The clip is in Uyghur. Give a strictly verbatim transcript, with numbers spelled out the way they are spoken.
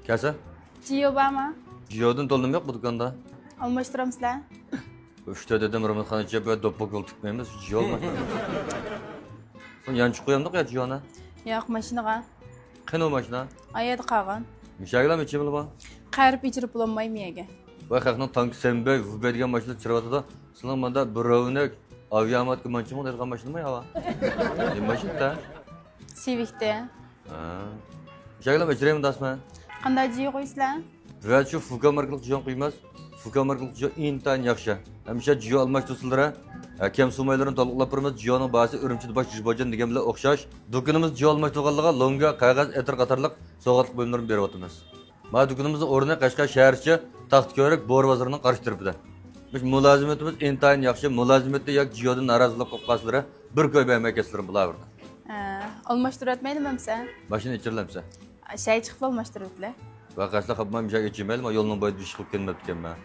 كەلسە. جىيو بارمۇ؟ جىيودىن تولىمۇ يوق بۇ دۇكاندا. ئالماشتۇرامسىلەر؟ ئۈچ تۆت ئادەم رېمونتخانا ئىچىدە بىر دوپپا يول تىكمەيمىز، جىيو ئالماشتۇرىمىز. سەن يانچۇق قويامدۇق يا جىيونى؟ ياق، ماشىنىغا. قېنى ئۇ ماشىنا؟ ئايەردە قالغان. مۇشەگىلا ئېچىمىلى بار. قەرپ ئېچىرىپ بولمايمۇ يەگە؟ ۋاي، خەقنىڭ تانكى سەنبەي، ۋۇبەي دېگەن ماشىنا چىرىۋاتىدۇ. سىلىنىڭ ماندا بىر رەۋنەك، ئاۋىياماتكا مانچىمۇ دەيدىغان ماشىنىمۇ ياۋا؟ نېمە ماشىنا؟ سىۋىكتە. ھە. مۇشەگىلا ئېچىرەيمۇ داسمەن؟ قانداق جىيو قويىسىلەر؟ بىز شۇ فۇكا ماركىلىق جىيو قويىمىز. فۇكا ماركىلىق جىيو ئىنتايىن ياخشى. ھەمىشە جىيو ئالماشتۇرسىلىرە. ھەكەم سۇمايلىرىنى تولۇقلاپ بېرىمىز. جىيونىڭ باھاسى ئۈرۈمچىدە باش جۇباجان دېگەن بىلەن ئوخشاش. دۇكىنىمىز جىيو ئالماشتۇرغانلىرىغا لوڭگا، قەغەز، ئەتىر قاتارلىق سوۋغاتلىق بۇيۇملىرىنى بېرىۋاتىمىز. ما دۇكىنىمىزنىڭ ئورنى قەشقەر شەھەر ئىچى، تاختىكۆۋرۈك، بورا بازىرىنىڭ قارشى تەرىپىدە. مۇشۇ مۇلازىمىتىمىز ئىنتايىن ياخشى. مۇلازىمىتتە ياكى جىيودىن نارازىلىق بولۇپ قالسىلىرە، بىر كوي بەرمەي كەتسىلىرە بۇلار بىردە. ھە، ئالماشتۇرۇۋەتمەيلىمۇ ئەمسە؟ ماشىنا ئېچىرىلەمسە؟ شەي چىقىپلا ئالماشتۇرۇۋېتىلە. ۋاقەسلە خاپما مۇشەگە ئېچىمەيلىما، يولنىڭ بويىدا بىر ئىش قىلىپ كەلمەپتىكەنمەن.